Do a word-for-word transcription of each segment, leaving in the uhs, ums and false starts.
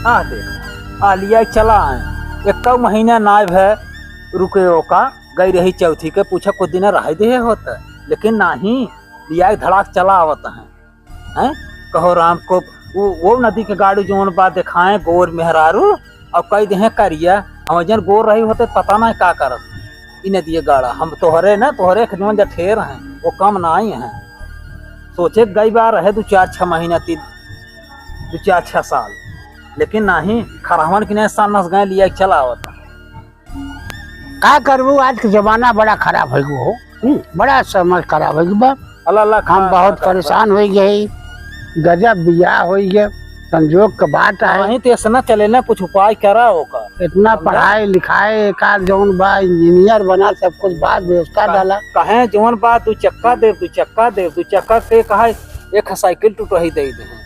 आ देख, आ लिया चला आए। एक्का महीना नाय भय रुके ओका, गई रही चौथी के, पूछा कुछ दिन रह दे होत, लेकिन नाही, लिया धड़ाक चला आवत है। हैं? कहो राम को, वो, वो नदी के गाड़ू जौन बा देखाए गोर मेहरारू, और कह दे हैं करिया, हम जन गोर रही होते पता नहीं का करत। ई नदिया गाड़ा, हम तोहरे ना, तोहरे खजवन जठेर हैं, वो कम नाई हैं। सोचे गई बार रहे दो चार छह महीना, तीन, दो चार छह साल, लेकिन नाही, खरावन की नहीं साल नस गए लिया चला आवत। का करबू, आज के जमाना बड़ा खराब होइ गो हो। हम्म, बड़ा समझ खराब होइ गो बा। अल्लाह, अल्लाह, हम बहुत परेशान होइ गए। गजब बियाह होइ गए, संजोग के बात है। नहीं तो ऐसा ना चले ना, कुछ उपाय करा ओका। इतना पढ़ाई लिखाई, एक आध जौन बा इंजीनियर बना, सब कुछ बात व्यवस्था डाला। कहे जौन बा दू चक्का देव, दू चक्का देव, दू चक्का के कहा एक साइकिल टूटही दे दे।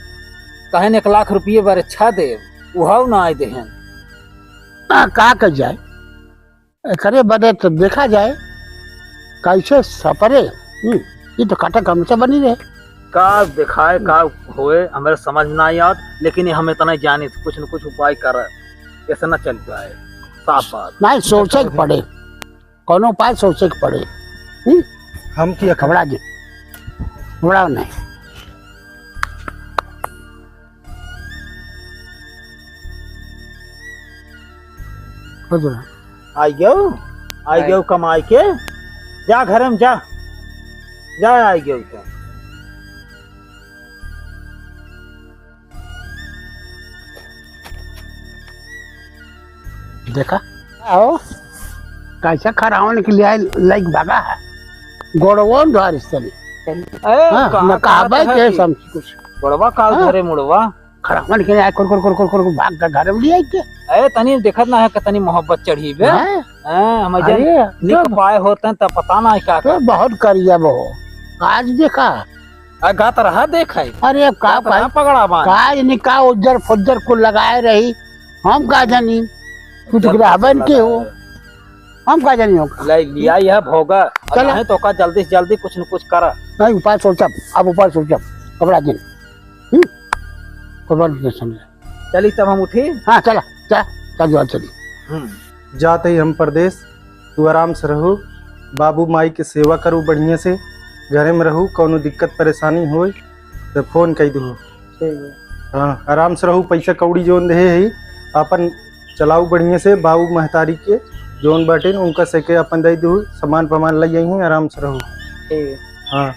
कहे एक लाख रुपये बरच्छा देव, उहाव ना आए देहन। आ, का कह जाए, एकरे बदे तो देखा जाए, कैसे सपरे। हम्म, ये तो काटा कम से बनी रहे। का दिखाए, का होए, हमारे समझ ना आवत, लेकिन ये हम इतना जाने थे, कुछ न कुछ उपाय कर, ऐसे ना चल पाए, साफ बात। नहीं, सोचे के पड़े, कोनो उपाय सोचे के पड़े। हम्म? हम किया घबरा जी, घबराओ नहीं। हो जाए। आई गयो, आई गयो कमाई के। जा घर में जा, जा आई गयो तो। देखा, आओ, कैसा खरावन के लिए लाइक भागा है, गोड़वों द्वार इस तरह। ए, हाँ, कहाँ मैं कहा भाई है के कि समझ कुछ। गोड़वा काल हाँ। धरे मुड़वा। खड़कवन के आए, कुर, कुर, कुर, कुर, कुर, कुर, भाग के घर में ले आई के। ए, तनी देखत ना है कि तनी मोहब्बत चढ़ी बे। हैं? हैं, हम अरे, जन निक तो पाए होते हैं, तब पता ना है का तो करते। बहुत करिया वो। आज देखा। आ, गात रहा देख है। अरे, अब का गात रहा भाई? पगड़ा बांध। का इन्हीं का उज्जर फुज्जर कुल लगाए रही? हम का जानी? कुछ जब रहबन के हो। हम का जानी हो? ले लिया यह भोगा। अब चला। नहीं तो का जल्दी से जल्दी कुछ न कुछ करा। नहीं, उपाय सोचब, अब उपाय सोचब। घबरा जिन। हम्म? घबरा जिन समझे। चली तब हम उठी। हाँ, चला, चला, चल, चल, चली। हम्म। जात ही हम परदेस, तू आराम से रहू, बाबू माई के सेवा करू बढ़िया से, घरे में रहू, कौनो दिक्कत परेशानी होई तो फोन कई दू। ठीक है। हाँ, आराम से रहू, पैसा कौड़ी जौन देहे ही, आपन चलाऊ बढ़िया से, बाबू महतारी के जौन बाटिन उनका से के आपन दे दू, सामान पामान लई आई, आराम से रहू। ठीक है। हाँ।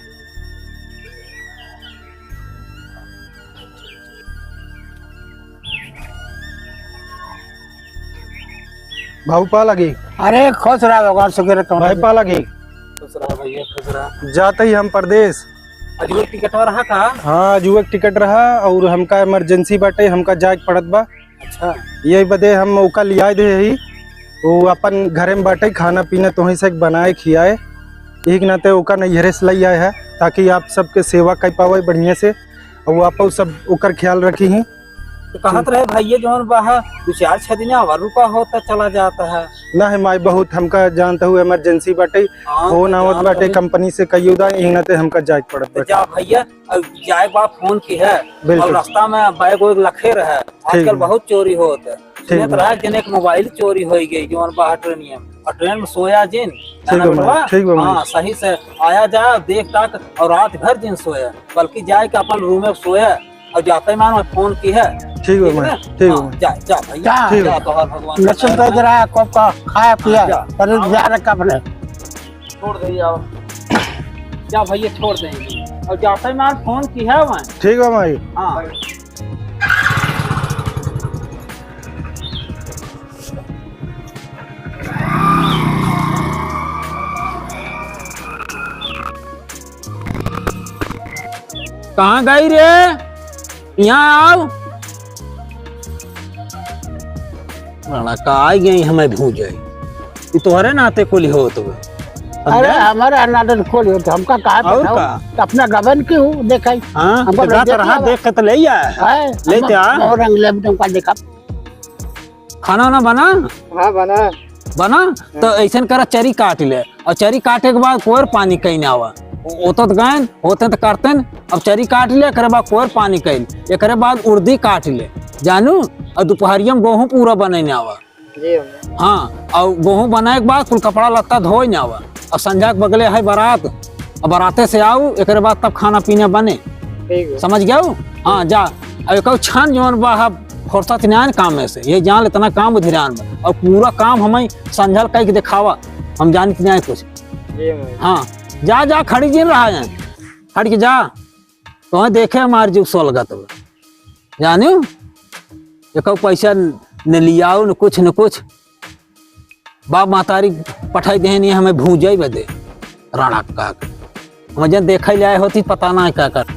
बाबू पा लगी। अरे खुश रहा भगवान, शुक्र है तुम्हारा। भाई पा लगी। खुश रहा भैया, खुश रहा। जात ही हम परदेस। अजुए टिकट रहा का? हाँ, अजुए टिकट रहा और हमका इमरजेंसी बाटे, हमका जाए के पड़त बा। अच्छा। यही बदे हम ओका लियाए दे ही, वो अपन घरे में बाटे, खाना पीना तोही से बनाए खियाए, एक नाते ओका नैहरे से लई आए है ताकि आप सबके सेवा कर पावे बढ़िया से, और आप सब ओकर ख्याल रखी ही। तो कहत रहे भैया जौन बा है, दो चार छह दिन और रुका होता चला जाता है। ना है माई, बहुत हमका जानता हूँ इमरजेंसी बाटे, हाँ, फोन तो आवत जान बाटे रही। कंपनी से कहियो दा, यही नाते हमका जाए के पड़त तो बाटे। जा भैया, अब जाए के बाद फोन की है, बिल्कुल। और रास्ता में बैग वैग लखे रहे, ठीक आजकल बा। बहुत चोरी होत है। ठीक सुनत बा। रहा कि एक मोबाइल चोरी हो गई जौन बा ट्रेनिया में, और ट्रेन में सोया जिन, ठीक बा, ठीक बा। हाँ, सही से आया जा, देख ताक, और रात भर जिन सोया, बल्कि जाए के अपन रूम में सोया, और जाते मान में फोन की है। ठीक बा, ठीक बा ना? ठीक बा। हाँ, जा, जा भैया, जा। ठीक जा बा। तोहर भगवान लक्ष्मण का जरा कप का खाया पिया, हाँ, जा। पर जा रखा अपने। छोड़ दे यार। जा भैया, छोड़ देंगे। और जाते मान फोन की है वहाँ। ठीक बा भाई। हाँ। कहाँ गई रे? यहाँ आओ। लड़का आ गई हमें भूजे। ई तोहरे नाते कुल होत बा। अरे, समझे? हमारे नाते कुल होत, हमका कहा और बताओ? का? तो अपना गबन की हूँ, देखाई। हाँ, हमको तो जात रहा, देख के तो ले आया है। है, ले हम ते आ। और रंग ले तुमका देखा। खाना वाना बना? हाँ, बना। बना? तो ऐसन करा, चरी काट ले, और चरी काटे के बाद कोर पानी कहीं ना आवा। ओ-, ओतत गएन, होते तो करतेन, अब चरी काट ले, एकरे बाद कोर पानी कइल, एकरे बाद उर्दी काट ले, जानू, और दुपहरिया में गोहूँ पूरा बने न आवा। जी अम्मा। हाँ, और गोहूँ बनाए के बाद कुल कपड़ा लत्ता धोए न आवा। और संझा के बगले है बारात, और बाराते से आऊ, एकरे बाद तब खाना पीना बने। ठीक है। समझ गया? हाँ, जा। और एक छान जौन बा, फुर्सत ना आए काम में से, ये जान ले, इतना काम उधिरान बा। और पूरा काम हमें संझल कह के दिखावा, हम जानत ना कुछ। जी अम्मा। हाँ, जा, जा, खड़ी जिन रहा है, हट के जा। तोहे देखे हमार जीव सोलगत बा। जानियो, एकौ पैसा न लियाओ, न कुछ, न कुछ। बाप महतारी पठाई देहे नहीं हमें भूजई बदे। राणा का। हम जन देखै ले आए होती, पता ना का कर।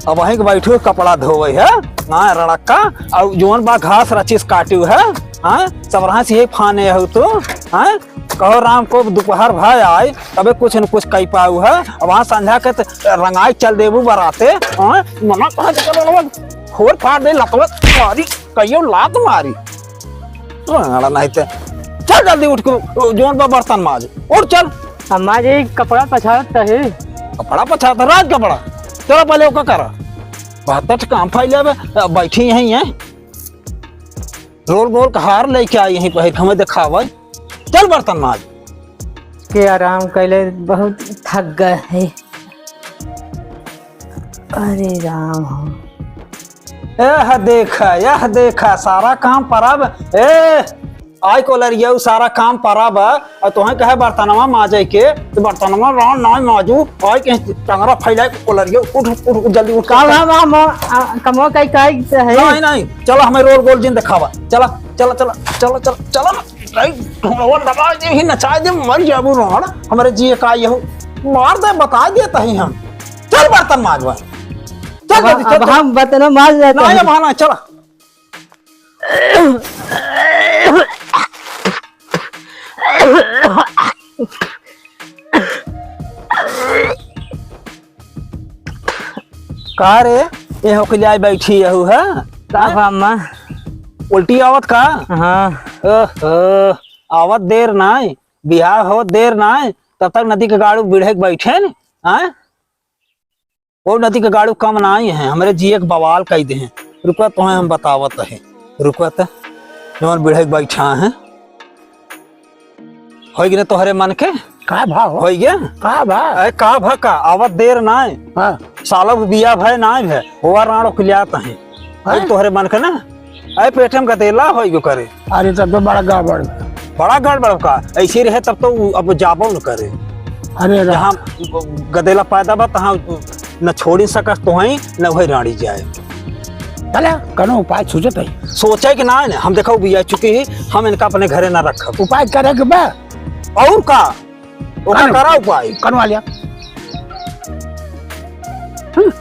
अब वहीं के बैठो, कपड़ा धोवे है, हाँ, रड़क्का, और जौन बा घास रचिस काटू है, हाँ, सब रहा से यही फाने हो तो, हाँ, कहो राम को दोपहर भय आए, तबे कुछ न कुछ कई पाऊ है। अब वहाँ संझा के त रंगाई चल देबू बराते, हाँ, मना कहा के चलो लोग, फोड़ फाड़ दे, लतवा मारी, कहियो लात मारी। राड़ा नहीं ते। चल जल्दी उठ के, जौन बा बर्तन माज, उठ चल। अम्मा जी, कपड़ा पछाड़त रहे। कपड़ा पछाड़त, राज कपड़ा। चलो पहले ओका करा। बहुत काम फैले बे, बैठी यहीं है। रोल गोल का हार लेके आई यहीं पहिर के हमें देखावे। चल बर्तन माज। के आराम कैले, बहुत थक गए है। अरे राम हो। एह देखा, यह देखा, सारा काम परब। ए, आई कोलरिया, सारा काम परब। और तोहे कहे बर्तनवा माजे के, तो बर्तनवा रान ना माजू। आई के टंगरा फैला के कोलरिया, उठ, उठ, उठ, जल्दी उठ। का भा, भा, मो-, आ, कमो कई, कई से है? नहीं, नहीं, चला, हमें रोल गोल जिन दिखावा। चला, चला, चला, चला, चला, चला ना। नहीं, ढोलवा दबा दे, ही नचा दे, मर जाबू रोहड़। हमारे जिए का यहू मार दे, बता देता ही हम। चल बर्तन माजवा। चल अब, जल्दी, चल, अब चल। हम बर्तन माज लेते नहीं, हैं। अब हाँ, चला। का रे, ये होके ले आई बैठी यहू है? का हैं? बा अम्मा? उल्टी आवत का? हाँ। ओहो, आवत देर नाय, बिहाव होत देर नाय, तब तक नदी के गाड़ू बिढ़े के बैठे न, हैं? वो नदी के गाड़ू कम नाय है, हमरे जिए के बवाल कई दे हैं। रुका, तोहे हम बतावत है, रुका त, जवन बिढ़े के बैठा है। होई गने तोहरे मन के? का भा हो? होई गया? का भा? अरे का भा का? आवत देर नाय। हाँ। सालब बिया भय नाय भय। होवा राण उखलियात है। हाँ? होई तोहरे मन के ना? अरे पेटे में गदेला होई गयो करे। अरे तब तो बड़ा गड़बड़। बड़ा गड़बड़ का? ऐसे रहे तब तो उ अब जाबो न करे। अरे राम। जहाँ गदेला पैदा बा तहाँ न छोड़ी सकस तोहई, न वही राड़ी जाए। चला, कनो उपाय सोचत है। सोचे के ना है ना, हम देखो बिया चुकी ही, हम इनका अपने घरे ना रखब। उपाय करे के बा। और का? ओका कनो? करा उपाय। कनो आ लिया। हम्म।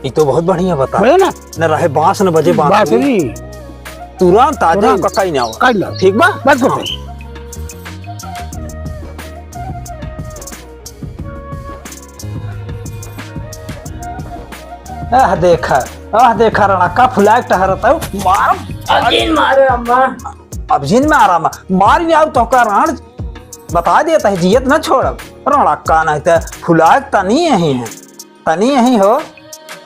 ई तो बहुत बढ़िया बता। बोले ना। न रहे बांस न बजे बांसुरी। बांसुरी। तुरंत आ जाए, तुरंत। ओका कहीं ना हो। कहीं ना। ठीक बा? बस हाँ। आह देखा, आह देखा रड़क्का फुलाए के टहरत है। मार। अब जिन मारे अम्मा। अब जिन मारा मा-, मार नहीं आऊ तोहका राण बता देता है, जियत न छोड़ब। रड़क्का नहीं ते फुलाए के तनी यही है, तनी यही हो।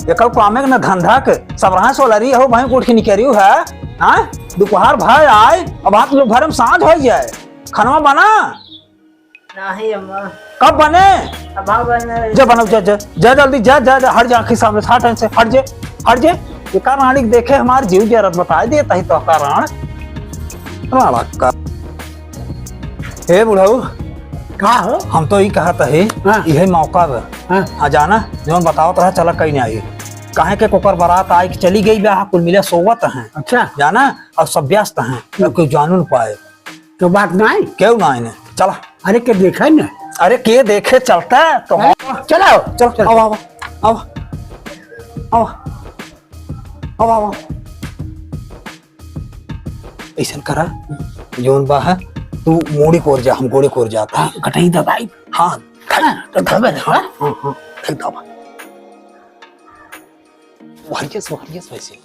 एकौ कामे के न धंधा के, सब रहा सोलरी हो, भैं उठ के निकरियो है। हाँ? दोपहर भर आए, अब हाथ लोग भर में सांझ हो जाए। खनवा बना? नहीं अम्मा। कब बने? अब हाँ बने। जा बनाओ, जा, जा, जा जल्दी, जा, जा, जा, हट जा, आँखी सामने से, हट, से, हट जे, हट जे। एका रानी के देखे हमार जीव जरत, बताए देता ही तोहका राण। राणा का। हे बुढ़ऊ। का हो? हम तो ई कहत है, हाँ। इहे मौका बा। हाँ। हाँ, जाना, जौन बतावत रहा, चला कहीं नहीं आई। काहे के कोकर बारात आए के चली गई बा, कुल मिले सोवत हैं। अच्छा। जाना, और सब व्यस्त हैं, अब कोई जानू न पाए। तो बात नहीं? क्यों ना आइने? चला। अरे, के देखे न? अरे, के देखे चलता है तो अरे, चलो। चल, चल। आवा, आवा, आवा, आवा, आवा, आवा। ऐसन करा, जौन बा है, तू मूड़ी कोर जा, हम गोड़े कोर जात है। हाँ, गटई दबाई। हाँ, हाँ, तो दबे दे, हाँ, हाँ? हाँ, हाँ, ठीक दबा। वहरियस, वहरियस वैसे।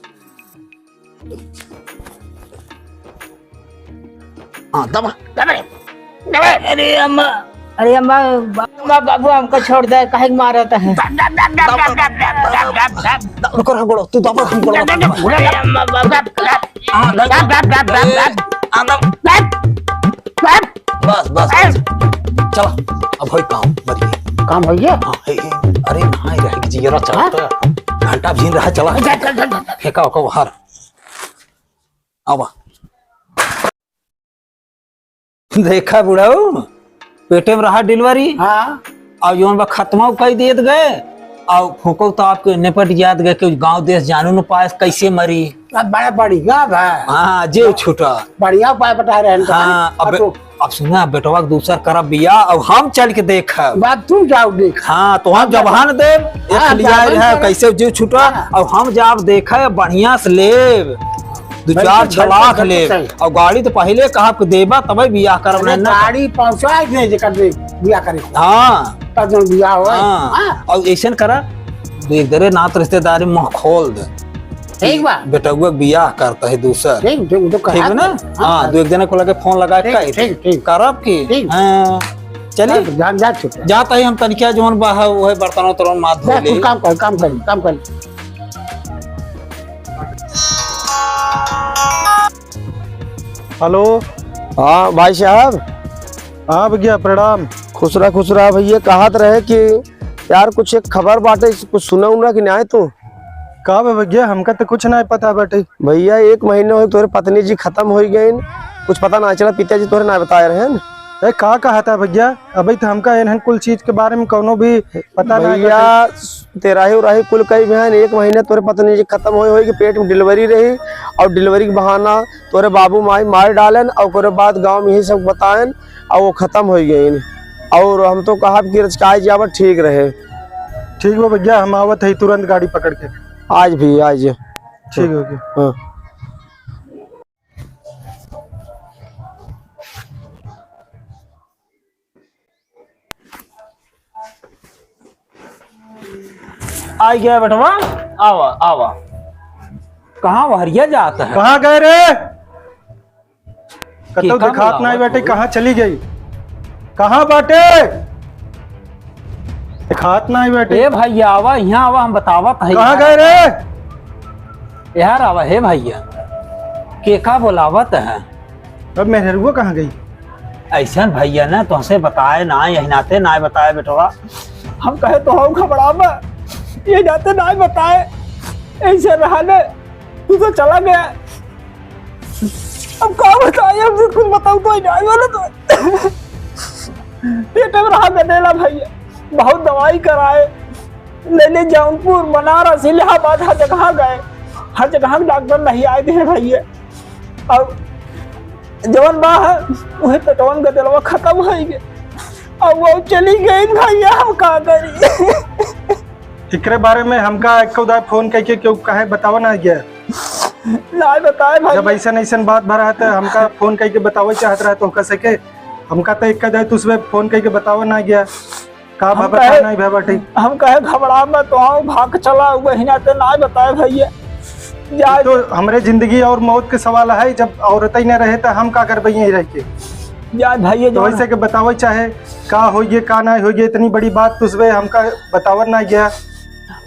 हाँ, दबा, दबा रे, दबा। अरे अम्मा, अरे अम्मा, बा-, अम्मा, बाबू हमको छोड़ दे, काहे के मारत है? दबा, दबा, दबा, दबा, दबा, दबा। रुको, रुको, तू दबा, हम दबा, दबा, दबा। अरे अम्मा, बाबू। हाँ, दबा, दबा, दबा, दबा। हाँ, दबा। बस, बस, बस। चला, अब होई काम, बढ़िया। काम होई गया? हाँ, हे, हे, अरे, नहाए रहे कि जियरा चला हाँ? तो। घंटा भीन रहा, चला। जा, जा, जा, जा। फेंका ओका बाहर। आवा। देखा बुढ़ऊ, पेटे में रहा delivery। हाँ। और जौन बा खत्मा कई देत गए, और फूको तो आपके निपट जात गए कि गाँव देश जानू न पाए, कैसे मरी। अब बड़ा बढ़िया बा। हाँ, जे छूटा। बढ़िया उपाय बता रहे हैं तो हाँ, खाली अब, अब सुना, बेटवा के दूसर करब बियाह, अब हम चल के देखब। बात तू जाओ देख। हाँ, तो हम जबान देब, हाँ, एक लिया जबान है, देब। कैसे जीव छूटा, हाँ। अब हम जाब देखे, बढ़िया से लेब, दू बिल्कुल, चार छह बिल्कुल, लाख बिल्कुल लेब, सही। और गाड़ी तो पहले कहा के देबा, तबे बियाह करब, अरे, नहीं ना। गाड़ी पहुंचा दे, जेकर दे, बियाह करे। हाँ। तब जब बियाह होए। हाँ। हाँ। और ऐसन करा, दो एक दरे नात रिश्तेदारी मुँह खोल दे। ठीक बा। बेटउआ के बियाह करता है दूसर। ठीक, ठीक, वो तो ठीक है ना? कहत है। हाँ, हाँ। दो एक जना को लगे फोन लगा के ठीक, कह दे। ठीक, ठीक। करब की? ठीक। हाँ। चली? हाँ, तो जान जा चुके। जाता ही हम तनिका जौन बा है, वो है बर्तन उर्तन माथ धो जा, ले। तू काम कर, काम कर, काम कर। हेलो। हाँ, भाई साहब। हाँ भैया, प्रणाम। खुश रहा, खुश रहा भैया। कहत रहे कि यार, कुछ एक खबर बाटे, कुछ सुना उना कि नाय तू? का बा भैया, हमका तो कुछ नाय पता बाटे। भैया, एक महीना हो तोहरे पत्नी जी खतम होइ गइन, कुछ पता ना चला, पिताजी तोहरे ना बताए रहन। ए, का कहता भैया, अभी तो हमका एनहन कुल चीज के बारे में कौनो भी पता ना भैया, बाटे। तेराही उराही कुल कई बहन, एक महीना तोहरे पत्नी जी खतम होइ, होइ कि पेट में delivery रही और delivery के बहाना तोहरे बाबू माई मार डालन और ओकरे बाद गाँव में यही सब बताएन और वो खतम होइ गइन। और हम तो कहब कि रचकाई जावत ठीक रहे। ठीक बा भैया, हम आवत है तुरंत गाड़ी पकड़ के। आज भी, आज। ठीक हो गया। हाँ। आ गया बेटवा, आवा, आवा। कहाँ वहरिया जात है? कहाँ गए रे? कतौ केका दिखात बोलावत नाई बाटे, होई? कहाँ चली गई? कहाँ बाटे? दिखात नाई बाटे। ए भैया, आवा, यहाँ आवा, हम बतावत है। कहाँ गए रे? यार आवा, हे भैया, केका बोलावत है? अब मेहरुआ कहाँ गई? ऐसन भैया ना, तोहसे बताए ना, यही नाते ना बताए बेटवा। हम कहे तो हम घबराबा, ये नाते ना बताए, ऐसे रहा ले। तू तो चला गया। अब का बताई, अब कुछ बताऊ तो ही नहीं वाला तो। पेट में रहा गदेला भैया, बहुत दवाई कराए, ले ले जौनपुर, बनारस, इलाहाबाद, हर जगह गए, हर जगह डॉक्टर नहीं आए थे भैया। अब जवन बा है, वही पेटवन गदेलवा खतम होइ गए। अब वो चली गई भैया, हम का करी? एकरे बारे में हमका एक उदा फोन कइके केहू काहे बतावा ना गया? नाहीं बताए भाई। जब ऐसन ऐसन बात भरा है तो हमका फोन कइके बतावे चाहत रहा तो कह सके, हमका तो एक दाई तुसबे फोन कइके बतावा ना गया। का हम भा बता कहे, नहीं भा बाटे? हम कहे घबरा मत, तो आओ भाग चला, वही नाते नाहीं बताए भैया। जा तो हमरे जिंदगी और मौत के सवाल है, जब औरत ही ना रहे तो हम का करबे यहीं रह के? जा भैया, तो जो वैसे के बतावे चाहे का होइए, का नहीं होइए, इतनी बड़ी बात तुसबे हमका बतावल ना गया।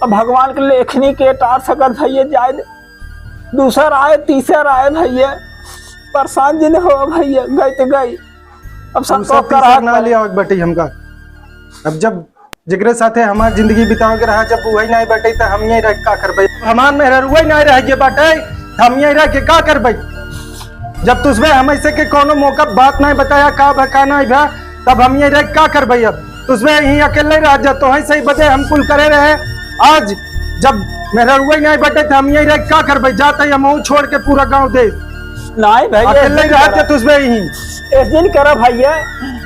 अब भगवान के लेखनी के टार सकत भैया, जाए दे। दूसर आए, तीसर आए भैया, परेशान जिन हो भैया, गई तो गई। अब दूसर संतोष करा तीसर ना ले आवक बटी हमका। अब जब जेकरे साथे हमार जिंदगी बितावे के रहा, जब वही नहीं बटे, तो हम यहीं रह के का करबे? हमार मेहरारू वही नहीं रह गए बाटे, तो हम यहीं रह के का करबे? जब तुसबे हम ऐसे के कोनो मौका बात नहीं बताया, का भा, का नहीं भा, तब हम यहीं रह के का करबे? अब तुसबे यहीं अकेले रह जा, तो है सही बजे हम कुल करे रहे। आज जब मेहरारू वही नहीं बटे, तो हम यहीं रह के का करबे? जाते ही हम छोड़ के पूरा गांव देश। नहीं भाई, अकेले ऐसे रह करा। जा तुसबे यहीं। ऐसे नहीं करा भैया,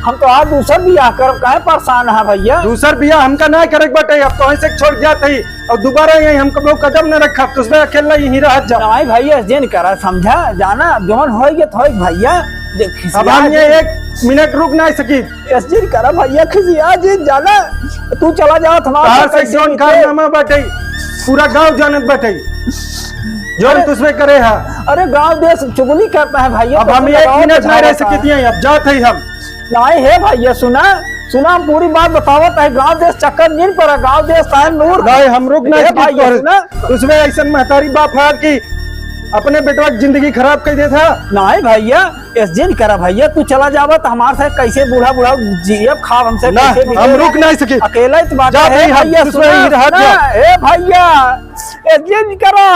हम तो आज दूसर बियाह करब, काहे परेशान है भैया? दूसर बियाह हमका ना करे के बाटे, अब तो ऐसे छोड़ जात ही और दोबारा यहीं हम कबो कदम न रखब, तुसबे अकेला यहीं रह जा। नहीं भैया, ऐसे नहीं करा, समझा जाना, जौन होई गए तो होई भैया। देख, अब खिसिया हम ये जिन। एक मिनट रुक नाहीं सकी। ऐसे जिन करा भइया, खिसिया जिन, जाना, तू चला जात हमार तहार से से कैसे जौन बीते? कारनामा बाटे, पूरा गाँव जानत बाटे, जौन अरे, तुझमें करे हा। अरे गाँव देश चुगली करता है भइया, अब हम कैसे एक लगाओ मिनट नाहीं रह सकित ही, अब जात ही हम। नाहीं हे भइया, सुना, सुना, हम पूरी बात बतावत है, गाँव देश चक्कर जिन परा, गाँव देश साहेब नूर। नाहीं, हम रुक नाहीं हे सकित भइया, तोहरे। सुना। तुझमें ऐसन महतारी बाप हा कि अपने बेटवा की जिंदगी खराब कर देत हा। नाहीं भइया, ऐसे जिन करा भइया, तू चला जावा त हमार से कैसे बूढ़ा बूढ़ा जियब खाब हमसे ना, कैसे हम रुक नाहीं सकी। अकेला ही तो बात जा है भइया, हम भइया, तुझमें सुना, ही रह सुना, जा। ए भइया, ऐसे जिन करा।